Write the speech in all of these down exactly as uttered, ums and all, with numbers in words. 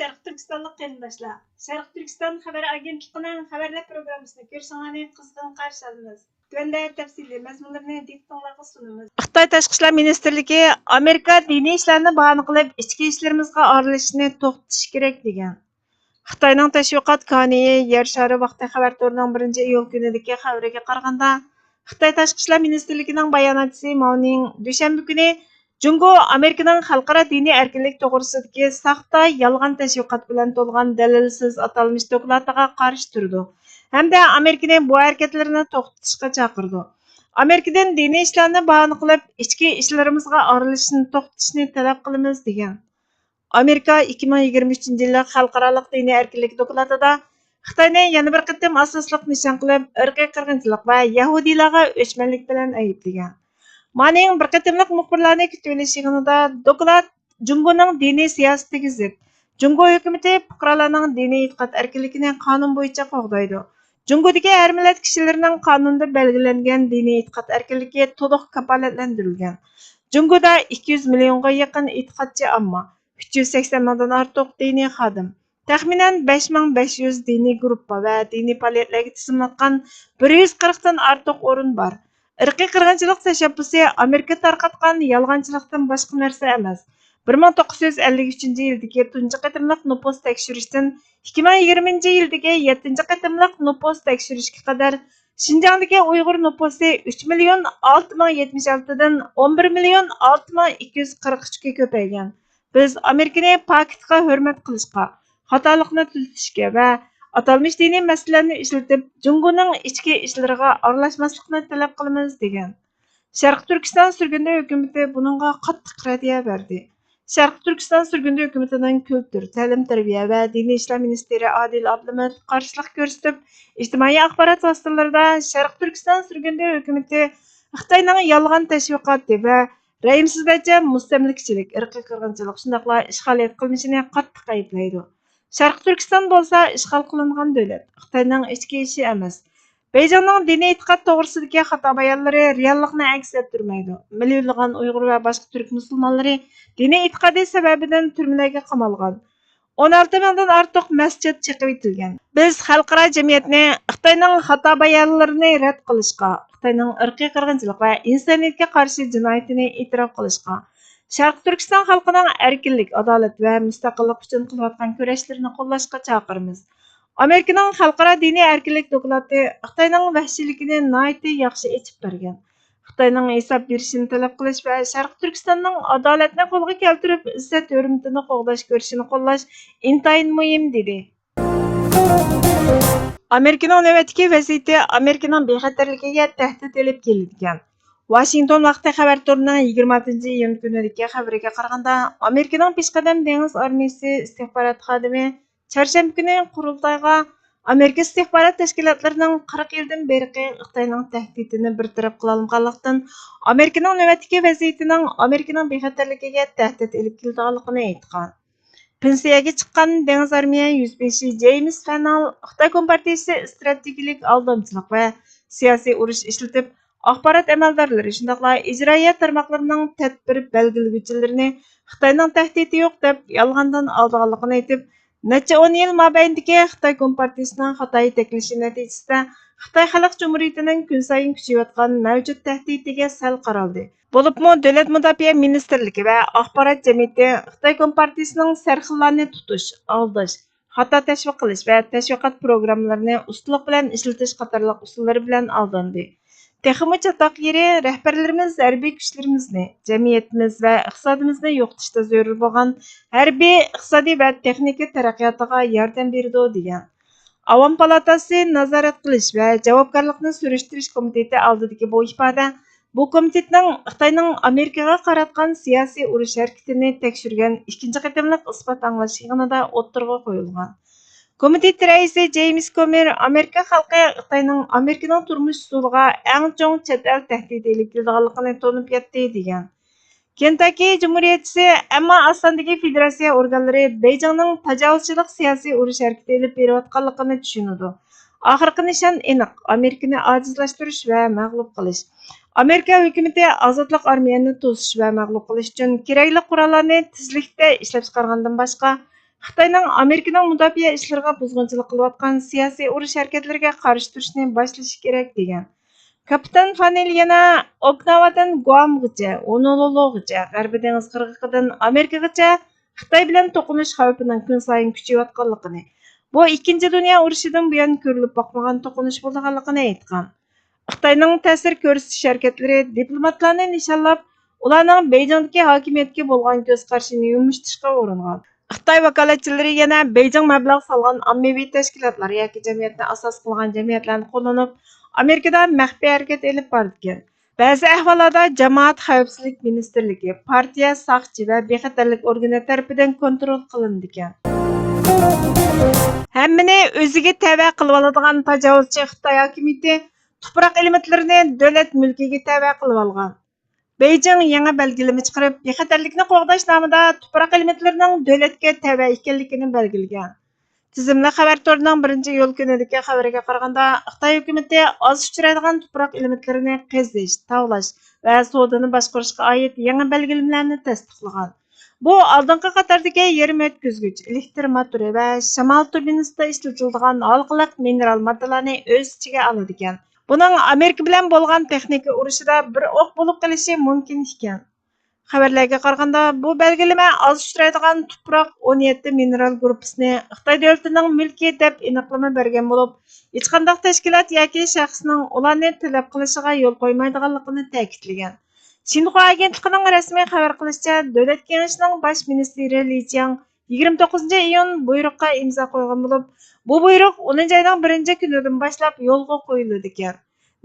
شەرقىي تۈركىستانلىق قېرىنداشلار، شەرقىي تۈركىستان خەۋەر ئاگېنتلىقىنىڭ خەۋەرلەر پروگراممىسىنى كۆرۈشۈڭلارنى قىزغىن قارشى ئالىمىز. تۆۋەندە تەپسىلىي مەزمۇنلىرىنى دىققىتىڭلارغا سۇنىمىز. خىتاي تاشقى ئىشلار مىنىستىرلىكى ئامېرىكا دىنىي ئىشلارنى باھانە قىلىپ، ئىچكى ئىشلىرىمىزغا ئارىلىشىشنى توختىتىشى كېرەك، دېگەن. خىتاينىڭ تەشۋىقات كانىيى يەر شارى ۋاقتى خەۋەر تورىنىڭ بىرىنچى ئىيۇل كۈنىدىكى خەۋىرىگە قارىغاندا، خىتاي تاشقى ئىشلار مىنىستىرلىكىنىڭ باياناتچىسى ماۋ نىڭ دۈشەنبە كۈنى جۇڭگو ئامېرىكىنىڭ خەلقئارا دىنىي ئەركىنلىك توغرىسىدىكى ساختا، يالغان تەشۋىقات بىلەن تولغان دەلىلسىز ئاتالمىش دوكلاتىغا قارشى تۇرىدۇ ھەمدە ئامېرىكىنى بۇ ھەرىكەتلىرىنى توختىتىشقا چاقىرىدۇ. ئامېرىكىدىن دىنىي ئىشلارنى باھانە قىلىپ، ئىچكى ئىشلىرىمىزغا ئارىلىشىشنى توختىتىشنى تەلەپ قىلىمىز، دېگەن. ئامېرىكا ئىككى مىڭ يىگىرمە ئۈچىنچى يىللىق خەلقئارالىق دىنىي ئەركىنلىك دوكلاتىدا خىتاينى يەنە بىر قېتىم ئاساسلىق نىشان قىلىپ، ئىرقىي قىرغىنچىلىق ۋە يەھۇدىيلارغا ئۆچمەنلىك بىلەن ئەيىبلىگەن. مانىڭ بىر قېتىملىق مۇخبىرلارنى كۈتۈۋېلىش يىغىنىدا دوكلات جۇڭگونىڭ دىنىي سىياسىتىگە زىت، جۇڭگو ھۆكۈمىتى پۇقرالارنىڭ دىنىي ئېتىقاد ئەركىنلىكىنى قانۇن بويىچە قوغدايدۇ. جۇڭگودىكى ھەر مىللەت كىشىلىرىنىڭ قانۇندا بەلگىلەنگەن دىنىي ئېتىقاد ئەركىنلىكى تولۇق كاپالەتلەندۈرۈلگەن. جۇڭگودا ئىككى يۈز مىليونغا يېقىن ئېتىقادچى ئامما، ئۈچ يۈز سەكسەن مىڭدىن ئارتۇق دىنىي خادىم، تەخمىنەن بەش مىڭ بەش يۈز دىنىي گۇرۇپپا ۋە دىنىي پائالىيەتلەرگە تىزىملاتقان بىر يۈز قىرىقتىن ئارتۇق ئورۇن بار. ئىرقىي قىرغىنچىلىق تەشەببۇسى ئامېرىكا تارقاتقان يالغانچىلىقتىن باشقا نەرسە ئەمەس. بىر مىڭ توققۇز يۈز ئەللىك ئۈچىنچى يىلدىكى تۇنجى قېتىملىق نوپۇس تەكشۈرۈشتىن ئىككى مىڭ يىگىرمىنچى يىلدىكى يەتتىنچى قېتىملىق نوپۇس تەكشۈرۈشكە قەدەر شىنجاڭدىكى ئۇيغۇر نوپۇسى ئۈچ مىليون ئالتە مىڭ يەتمىش ئالتىدىن ئون بىر مىليون ئالتە مىڭ ئىككى يۈز قىرىق ئۈچكە كۆپەيگەن. بىز ئامېرىكىنى پاكىتقا ھۆرمەت قىلىشقا، خاتالىقنى تۈزىتىشكە ۋە ئاتالمىش دىنىي مەسىلىلەرنى ئىشلىتىپ، جۇڭگونىڭ ئىچكى ئىشلىرىغا ئارىلاشماسلىقنى تەلەپ قىلىمىز، دېگەن. شەرقىي تۈركىستان سۈرگۈندە ھۆكۈمىتى بۇنىڭغا قاتتىق رەددىيە بەردى. شەرقىي تۈركىستان سۈرگۈندە ھۆكۈمىتىنىڭ كۈلتۈر، تەلىم-تەربىيە ۋە دىنىي ئىشلار مىنىستىرى ئادىل ئابلىمىت قارشىلىق كۆرسىتىپ، ئىجتىمائىي ئاخبارات ۋاسىتىلىرىدا شەرقىي تۈركىستان سۈرگۈندە ھۆكۈمىتى خىتاينىڭ يالغان تەشۋىقاتى ۋە رەھىمسىزلەرچە مۇستەملىكىچىلىك، ئىرقىي قىرغىنچىلىق، شۇنداقلا ئىشغالىيەت قىلمىشىنى قاتتىق ئەيىبلەيدۇ. شەرقىي تۈركىستان بولسا ئىشغال قىلىنغان دۆلەت، خىتاينىڭ ئىچكى ئىشى ئەمەس. بېيجىڭنىڭ دىنىي ئېتىقاد توغرىسىدىكى خاتا بايانلىرى رېئاللىقنى ئەكس ئەتتۈرمەيدۇ. مىليونلىغان ئۇيغۇر ۋە باشقا تۈرك مۇسۇلمانلىرى دىنىي ئېتىقادى سەۋەبىدىن تۈرمىلەرگە قامالغان. ئون ئالتە مىڭدىن ئارتۇق مەسچىت چېقىۋېتىلگەن. بىز خەلقئارا جەمئىيەتنى خىتاينىڭ خاتا بايانلىرىنى رەت قىلىشقا، خىتاينىڭ ئىرقىي قىرغىنچىلىق ۋە ئىنسانىيەتكە قارشى جىنايىتىنى ئېتىراپ قىلىشقا، شەرقىي تۈركىستان خەلقىنىڭ ئەركىنلىك، ئادالەت ۋە مۇستەقىللىق ئۈچۈن قىلىۋاتقان كۈرەشلىرىنى قوللاشقا چاقىرىمىز. ئامېرىكىنىڭ خەلقئارا دىنىي ئەركىنلىك دوكلاتى خىتاينىڭ ۋەھشىيلىكىنى ناھايىتى ياخشى ئېچىپ بەرگەن. خىتاينىڭ ھېساب بېرىشىنى تەلەپ قىلىش ۋە شەرقىي تۈركىستاننىڭ ئادالەتنى قولغا كەلتۈرۈپ، ئىززەت-ھۆرمىتىنى قوغداش كۈرىشىنى قوللاش ئىنتايىن مۇھىم، دېدى. ئامېرىكىنىڭ نۆۋەتتىكى ۋەزىيىتى ئامېرىكىنىڭ بىخەتەرلىكىگە تەھدىت ئېلىپ كېلىدىكەن. ۋاشىنگتون ۋاقتى خەۋەر تورىنىڭ يىگىرمە ئالتىنچى ئىيۇن كۈنىدىكى خەۋىرىگە قارىغاندا، ئامېرىكىنىڭ پېشقەدەم دېڭىز ئارمىيىسى ئىستىخبارات خادىمى چارشەنبە كۈنى قۇرۇلتايغا ئامېرىكا ئىستىخبارات تەشكىلاتلىرىنىڭ قىرىق يىلدىن بېرىقى خىتاينىڭ تەھدىتىنى بىر تەرەپ قىلالمىغانلىقتىن، ئامېرىكىنىڭ نۆۋەتتىكى ۋەزىيىتىنىڭ ئامېرىكىنىڭ بىخەتەرلىكىگە تەھدىت ئېلىپ كېلىدىغانلىقىنى ئېيتقان. پېنسىيەگە چىققان دېڭىز ئارمىيە يۈزبېشى جېيمىس فەننال خىتاي كومپارتىيىسى ئىستراتېگىيىلىك ئالدامچىلىق ۋە سىياسىي ئۇرۇش ئىشلىتىپ، ئاخبارات ئەمەلدارلىرى، شۇنداقلا ئىجرائىيە تارماقلىرىنىڭ تەدبىر بەلگىلىگۈچىلىرىنى خىتاينىڭ تەھدىتى يوق دەپ يالغاندىن ئالدىغانلىقىنى ئېيتىپ، نەچچە ئون يىل مابەينىدىكى خىتاي كومپارتىيىسىنىڭ خاتا يېتەكلىشى نەتىجىسىدە خىتاي خەلق جۇمھۇرىيىتىنىڭ كۈنسايىن كۈچىيىۋاتقان مەۋجۇت تەھدىتىگە سەل قارالدى. بولۇپمۇ دۆلەت مۇداپىئە مىنىستىرلىكى ۋە ئاخبارات جەمئىيىتى خىتاي كومپارتىيىسىنىڭ سەرخىللارنى تۇتۇش، ئالداش، خاتا تەشۋىق قىلىش ۋە تەشۋىقات پروگراممىلىرىنى ئۇستىلىق بىلەن ئىشلىتىش قاتارلىق ئۇسۇللىرى بىلەن ئالداندى. تېخىمۇ چاتاق يېرى، رەھبەرلىرىمىز ھەربىي كۈچلىرىمىزنى، جەمئىيىتىمىز ۋە ئىقتىسادىمىزنى يوقىتىشتا زۆرۈر بولغان ھەربىي، ئىقتىسادىي ۋە تېخنىكا تەرەققىياتىغا ياردەم بېرىدۇ، دېگەن. ئاۋام پالاتاسى نازارەت قىلىش ۋە جاۋابكارلىقنى سۈرۈشتۈرۈش كومىتېتى ئالدىدىكى بۇ ئىپادە بۇ كومىتېتنىڭ خىتاينىڭ ئامېرىكىغا قاراتقان سىياسىي ئۇرۇش ھەرىكىتىنى تەكشۈرگەن ئىككىنچى قېتىملىق ئىسپات ئاڭلاش يىغىنىدا ئوتتۇرىغا قويۇلغان. كومىتېت رەئىسى جېيمىس كومېر ئامېرىكا خەلقى خىتاينىڭ ئامېرىكىنىڭ تۇرمۇش ئۇسۇلىغا ئەڭ چوڭ چەت ئەل تەھدىتى ئېلىپ كېلىدىغانلىقىنى تونۇپ يەتتى، دېگەن. كېنتاككى جۇمھۇرىيەتچىسى، ئەمما ئاستانىدىكى فېدېراتسىيە ئورگانلىرى بېيجىڭنىڭ تاجاۋۇزچىلىق سىياسىي ئۇرۇش ھەرىكىتى ئېلىپ بېرىۋاتقانلىقىنى چۈشىنىدۇ. ئاخىرقى نىشان ئېنىق، ئامېرىكىنى ئاجىزلاشتۇرۇش ۋە مەغلۇپ قىلىش. ئامېرىكا ھۆكۈمىتى ئازادلىق ئارمىيەنى توسۇش ۋە مەغلۇپ قىلىش ئۈچۈن كېرەكلىك قوراللارنى تېزلىكتە ئىشلەپچىقارغاندىن باشقا، خىتاينىڭ ئامېرىكىنىڭ مۇداپىئە ئىشلىرىغا بۇزغۇنچىلىق قىلىۋاتقان سىياسىي ئۇرۇش ھەرىكەتلىرىگە قارشى تۇرۇشنى باشلىشى كېرەك، دېگەن. كاپىتان فانېل يەنە ئوكناۋادىن گۇامغىچە، ھونولۇلۇغىچە، غەربىي دېڭىز قىرغىقىدىن ئامېرىكىغىچە خىتاي بىلەن توقۇنۇش خەۋپىنىڭ كۈنسايىن كۈچىيىۋاتقانلىقىنى، بۇ ئىككىنچى دۇنيا ئۇرۇشىدىن بۇيان كۆرۈلۈپ باقمىغان توقۇنۇش بولىدىغانلىقىنى ئېيتقان. خىتاينىڭ تەسىر كۆرسىتىش ھەرىكەتلىرى دىپلوماتلارنى نىشانلاپ، ئۇلارنىڭ بېيجىڭدىكى ھاكىمىيەتكە بولغان كۆز قارىشىنى يۇمشىتىشقا ئۇرۇنغان. خىتاي ۋاكالەتچىلىرى يەنە بېيجىڭ مەبلەغ سالغان ئاممىۋى تەشكىلاتلار ياكى جەمئىيەتنى ئاساس قىلغان جەمئىيەتلەرنى قوللىنىپ، ئامېرىكىدا مەخپىي ھەرىكەت ئېلىپ بارىدىكەن. بەزى ئەھۋاللاردا جامائەت خەۋپسىزلىك مىنىستىرلىكى، پارتىيە، ساقچى ۋە بىخەتەرلىك ئورگىنى تەرىپىدىن كونترول قىلىنىدىكەن. ھەممىنى ئۆزىگە تەۋە قىلىۋالىدىغان تاجاۋۇزچى خىتاي ھاكىمىيىتى تۇپراق ئېلېمېنتلىرىنى دۆلەت مۈلكىگە تەۋە قىلىۋالغان. بېيجىڭ يېڭى بەلگىلىمە چىقىرىپ، بىخەتەرلىكنى قوغداش نامىدا تۇپراق ئېلېمېنتلىرىنىڭ دۆلەتكە تەۋە ئىكەنلىكىنى بەلگىلىگەن. تىزىملىك خەۋەر تورىنىڭ بىرىنچى ئىيۇل كۈنىدىكى خەۋىرىگە قارىغاندا، خىتاي ھۆكۈمىتى ئاز ئۇچرايدىغان تۇپراق ئېلېمېنتلىرىنى قېزىش، تاۋلاش ۋە سودىنى باشقۇرۇشقا ئائىت يېڭى بەلگىلىمىلەرنى تەستىقلىغان. بۇ ئالدىنقى قاتاردىكى يېرىم ئۆتكۈزگۈچ، ئېلېكتر موتورى ۋە شامال تۇربىنىسىدا ئىشلىتىلىدىغان ھالقىلىق مىنېرال ماددىلارنى ئۆز ئىچىگە ئالىدىكەن. بۇنىڭ ئامېرىكا بىلەن بولغان تېخنىكا ئۇرۇشىدا بىر ئوق بولۇپ قېلىشى مۇمكىن ئىكەن. خەۋەرلەرگە قارىغاندا، بۇ بەلگىلىمە ئاز ئۇچرايدىغان تۇپراق، ئون يەتتە مىنېرال گۇرۇپپىسىنى خىتاي دۆلىتىنىڭ مۈلكى دەپ ئېنىقلىما بەرگەن بولۇپ، ھېچقانداق تەشكىلات ياكى شەخسنىڭ ئۇلارنى تەلەپ قىلىشىغا يول قويمايدىغانلىقىنى تەكىتلىگەن. شىنخۇا ئاگېنتلىقىنىڭ رەسمىي خەۋەر قىلىشىچە، دۆلەت كېڭىشىنىڭ باش مىنىستىرى لى چياڭ يىگىرمە توققۇزىنچى ئىيۇن بۇيرۇققا ئىمزا قويغان بولۇپ، بۇ بۇيرۇق ئونىنچى ئاينىڭ بىرىنچى كۈنىدىن باشلاپ يولغا قويۇلىدىكەن.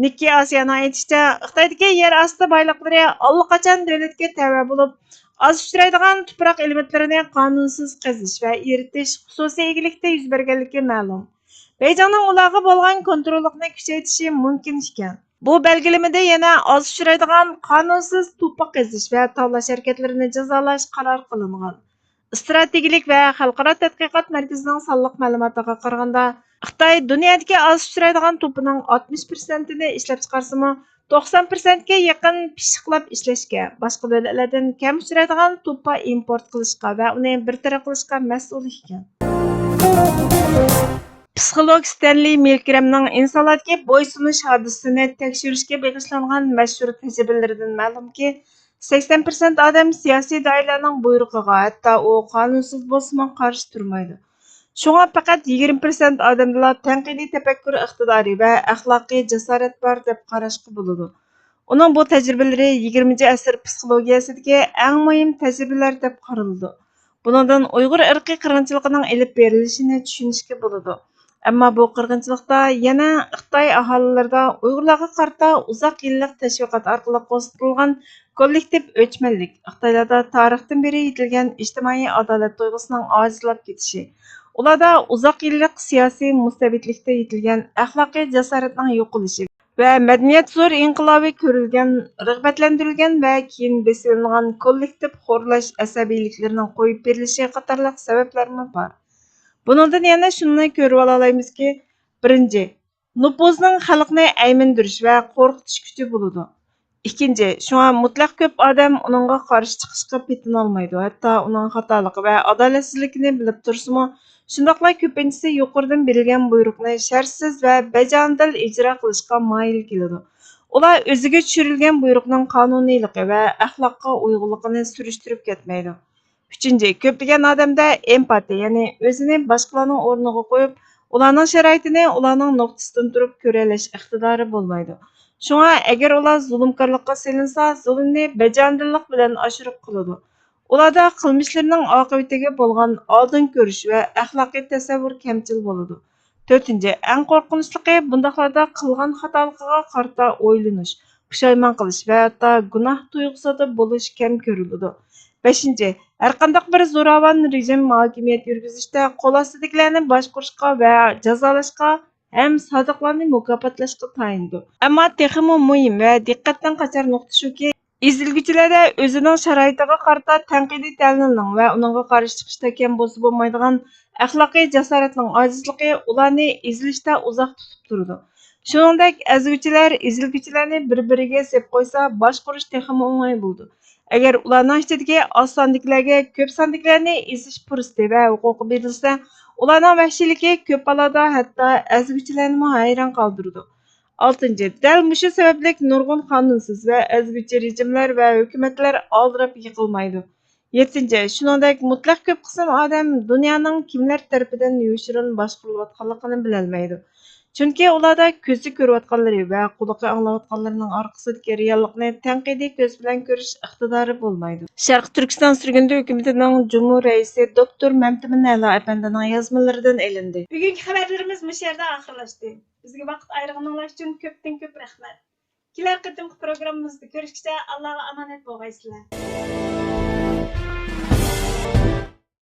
نىككېي ئاسىيانىڭ ئېيتىشىچە، خىتايدىكى يەر ئاستى بايلىقلىرى ئاللىقاچان دۆلەتكە تەۋە بولۇپ، ئاز ئۇچرايدىغان تۇپراق ئېلېمېنتلىرىنى قانۇنسىز قېزىش ۋە ئېرىتىش خۇسۇسىي ئىگىلىكتە يۈز بەرگەنلىكى مەلۇم. بېيجىڭنىڭ ئۇلارغا بولغان كونتروللۇقىنى كۈچەيتىشى مۇمكىن ئىكەن. بۇ بەلگىلىمىدە يەنە ئاز ئۇچرايدىغان قانۇنسىز توپا قېزىش ۋە تاۋلاش ھەرىكەتلىرىنى جازالاش قارار قىلىنغان. ئىستراتېگىيىلىك ۋە خەلقئارا تەتقىقات مەركىزىنىڭ سانلىق مەلۇماتىغا قارىغاندا، خىتاي دۇنيادىكى ئاز ئۇچرايدىغان توپىنىڭ ئاتمىش پىرسەنتىنى ئىشلەپچىقارسىمۇ، توقسان پىرسەنتكە يېقىن پىششىقلاپ ئىشلەشكە، باشقا دۆلەتلەردىن كەم ئۇچرايدىغان توپا ئىمپورت قىلىشقا ۋە ئۇنى بىر تەرەپ قىلىشقا مەسئۇل ئىكەن. پسىخولوگ ستەنلى مىلگرامنىڭ ئىنسانلاردىكى بويسۇنۇش ھادىسىسىنى تەكشۈرۈشكە بېغىشلانغان مەشھۇر تەجرىبىلىرىدىن مەلۇمكى، سەكسەن پىرسەنت ئادەم سىياسىي دائىرىلەرنىڭ بۇيرۇقىغا، ھەتتا ئۇ قانۇنسىز بولسىمۇ، قارشى تۇرمايدۇ. شۇڭا پەقەت يىگىرمە پىرسەنت ئادەمدىلا تەنقىدىي تەپەككۇر ئىقتىدارى ۋە ئەخلاقىي جاسارەت بار دەپ قاراشقا بولىدۇ. ئۇنىڭ بۇ تەجرىبىلىرى يىگىرمىنچى ئەسىر پسىخولوگىيەسىدىكى ئەڭ مۇھىم تەجرىبىلەر دەپ قارىلىدۇ. بۇنىڭدىن ئۇيغۇر ئىرقىي قىرغىنچىلىقىنىڭ ئېلىپ بېرىلىشىنى چۈشىنىشكە بولىدۇ. ئەمما بۇ قىرغىنچىلىقتا يەنە خىتاي ئاھالىلىرىدا ئۇيغۇرلارغا قارىتا ئۇزاق يىللىق تەشۋىقات ئارقىلىق قوزغىتىلغان كوللېكتىپ ئۆچمەنلىك، خىتايلاردا تارىختىن بېرى يېتىلگەن ئىجتىمائىي ئادالەت تۇيغۇسىنىڭ ئاجىزلاپ كېتىشى، ئۇلاردا ئۇزاق يىللىق سىياسىي مۇستەبىتلىكتە يېتىلگەن ئەخلاقىي جاسارەتنىڭ يوقىلىشى ۋە مەدەنىيەت زور ئىنقىلابى كۆرۈلگەن، رىغبەتلەندۈرۈلگەن ۋە كېيىن بېسىۋېلىنغان كوللېكتىپ خورلاش ئەسەبىيلىكلىرىنىڭ قويۇپ بېرىلىشى قاتارلىق سەۋەبلەرمۇ بار. بۇنىڭدىن يەنە شۇنى كۆرۈۋالالايمىزكى، بىرىنچى، نوپۇزنىڭ خەلقنى ئەيمىندۈرۈش ۋە قورقۇتۇش كۈچى بولىدۇ. ئىككىنچى، شۇڭا مۇتلەق كۆپ ئادەم ئۇنىڭغا قارشى چىقىشقا پېتىنالمايدۇ، ھەتتا ئۇنىڭ خاتالىقى ۋە ئادالەتسىزلىكىنى بىلىپ تۇرسىمۇ، شۇنداقلا كۆپىنچىسى يۇقىرىدىن بېرىلگەن بۇيرۇقنى شەرتسىز ۋە بەجانىدىل ئىجرا قىلىشقا مايىل كېلىدۇ. ئۇلار ئۆزىگە چۈشۈرۈلگەن بۇيرۇقنىڭ قانۇنىيلىقى ۋە ئەخلاققا ئۇيغۇنلۇقىنى سۈرۈشتۈرۈپ كەتمەيدۇ. ئۈچىنچى، كۆپلىگەن ئادەمدە ئېمپاتىيە، يەنى ئۆزىنى باشقىلارنىڭ ئورنىغا قويۇپ، ئۇلارنىڭ شارائىتىنى ئۇلارنىڭ نۇقتىسىدىن تۇرۇپ كۆرەلەش ئىقتىدارى بولمايدۇ. شۇڭا ئەگەر ئۇلار زۇلۇمكارلىققا سېلىنسا، زۇلۇمنى بەجانىدىللىق بىلەن ئاشۇرۇپ قىلىدۇ. ئۇلاردا قىلمىشلىرىنىڭ ئاقىۋىتىگە بولغان ئالدىن كۆرۈش ۋە ئەخلاقىي تەسەۋۋۇر كەمچىل بولىدۇ. تۆتىنچى، ئەڭ قورقۇنچلۇقى، بۇنداقلاردا قىلغان خاتالىقىغا قارىتا ئويلىنىش، پۇشايمان قىلىش ۋە ھەتتا گۇناھ تۇيغۇسىدا بولۇش كەم كۆرۈلىدۇ. بەشىنچى، ھەرقانداق بىر زوراۋان رېجىم ھاكىمىيەت يۈرگۈزۈشتە قول ئاستىدىكىلەرنى باشقۇرۇشقا ۋە جازالاشقا ھەم سادىقلارنى مۇكاپاتلاشقا تايىنىدۇ. ئەمما تېخىمۇ مۇھىم ۋە دىققەتتىن قاچار نۇقتا شۇكى، ئېزىلگۈچىلەردە ئۆزىنىڭ شارائىتىغا قارىتا تەنقىدىي تەلىلنىڭ ۋە ئۇنىڭغا قارشى چىقىشتا كەم بولسا بولمايدىغان ئەخلاقىي جاسارەتنىڭ ئاجىزلىقى ئۇلارنى ئېزىلىشتە ئۇزاق تۇتۇپ تۇرىدۇ. شۇنىڭدەك، ئەزگۈچىلەر ئېزىلگۈچىلەرنى بىر-بىرىگە سېپ قويسا، باشقۇرۇش تېخىمۇ ئوڭاي بولىدۇ. ئەگەر ئۇلارنىڭ ئىچىدىكى ئاز ساندىكىلەرگە كۆپ ساندىكىلەرنى ئېزىش پۇرسىتى ۋە ھوقۇقى بېرىلسە، ئۇلارنىڭ ۋەھشىيلىكى كۆپ ھاللاردا ھەتتا ئەزگۈچىلەرنىمۇ ھەيران قالدۇرىدۇ. ئالتىنچى، دەل مۇشۇ سەۋەبلىك نۇرغۇن قانۇنسىز ۋە ئەزگۈچى رېجىملەر ۋە ھۆكۈمەتلەر ئالدىراپ يىقىلمايدۇ. يەتتىنچى، شۇنىڭدەك مۇتلەق كۆپ قىسىم ئادەم دۇنيانىڭ كىملەر تەرىپىدىن يوشۇرۇن باشقۇرۇلۇۋاتقانلىقىنى بىلەلمەيدۇ. چۈنكى ئۇلاردا كۆزى كۆرۈۋاتقانلىرى ۋە قۇلىقى ئاڭلاۋاتقانلىرىنىڭ ئارقىسىدىكى رېئاللىقنى تەنقىدىي كۆز بىلەن كۆرۈش ئىقتىدارى بولمايدۇ. شەرقىي تۈركىستان سۈرگۈندە ھۆكۈمىتىنىڭ جۇمھۇر رەئىسى دوكتور مەمتىمىن ئەلا ئەپەندىنىڭ يازمىلىرىدىن ئېلىندى. بۈگۈنكى خەۋەرلىرىمىز مۇشۇ يەردە ئاخىرلاشتى. بىزگە ۋاقىت ئايرىغىنىڭلار ئۈچۈن كۆپتىن كۆپ رەھمەت. كېلەر قېتىمقى پروگراممىمىزدا كۆرۈشكىچە ئاللاغا ئامانەت بولغايسىلەر.